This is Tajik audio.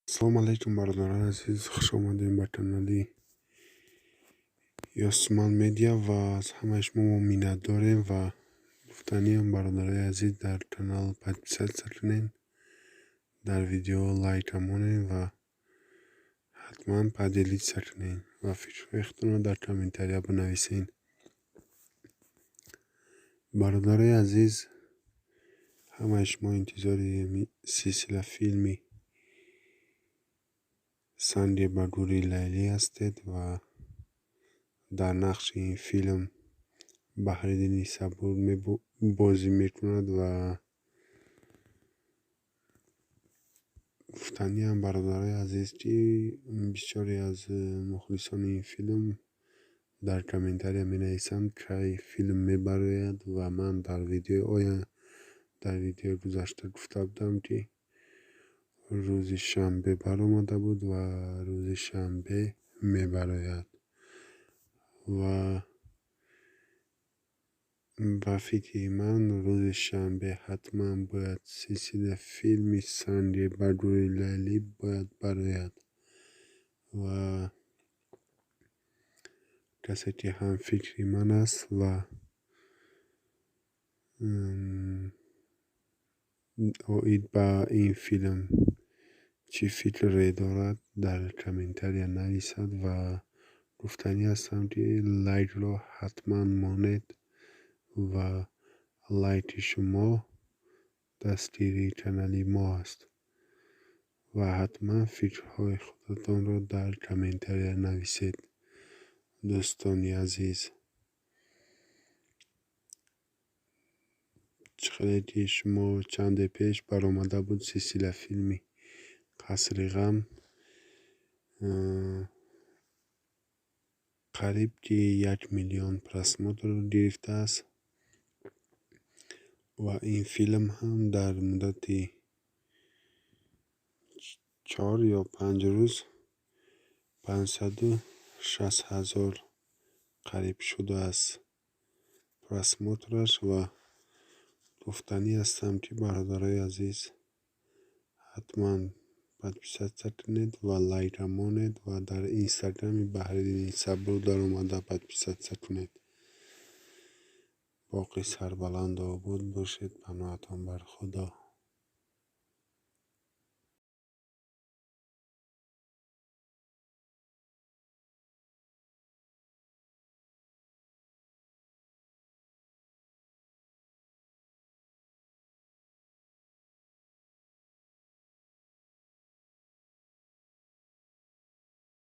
Ассалому алайкум, бародарони азиз, хуш омадем ба канали Ёсман Медиа ва аз ҳамаи шумо мо миннатдорем. Ва гуфтаниам, бародарои азиз, дар канал подписаться кунед, дар видео лайка монед ва ҳатман поделиться кунед ва фикрҳои худтонро дар комментария бинависед. Бародарои азиз, ҳамаи шумо интизори силсила филми «Санге ба гӯри Лайлӣ» ҳастед ва дар нақши ин филм Баҳриддини Сабур бозӣ мекунад. Ва гуфтаниам, бародарои азиз, ки бисёре аз мухлисони ин филм дар комментария менависанд, кай филм мебарояд. Ва ман дар видеои гузашта гуфта будам, ки рӯзи шанбе баромада буд ва рӯзи шанбе мебарояд. Ва ба фикри ман, рӯзи шанбе ҳатман бояд силсила филми «Санге ба гӯри Лайлӣ» бояд барояд. Ва касе ки ҳамфикри ман аст ва оид ба ин филм чӣ фикре дорад, дар комментария нависад. Ва гуфтанӣ ҳастам, ки лайкро ҳатман монед ва лайки шумо дастгирии канали мо аст. Ва ҳатман фикрҳои худатонро дар комментария нависед, дӯстони азиз. Чӣ хеле ки шумо чанде пеш баромада буд силсила филми «Қасри ғам», қариб ки 1 миллион просмотр гирифтааст ва ин филм ҳам дар муддати 4 ё 5 рӯз 560 000 қариб шудааст просмотраш. Ва гуфтанӣ ҳастам, ки, бародарои азиз, ҳатман подписаться кунед ва лайка монед ва дар инстаграми Баҳриддини Сабур даромада подписаться кунед. Боқӣ сарбаланду обод бошед, паноҳатон бар Худо.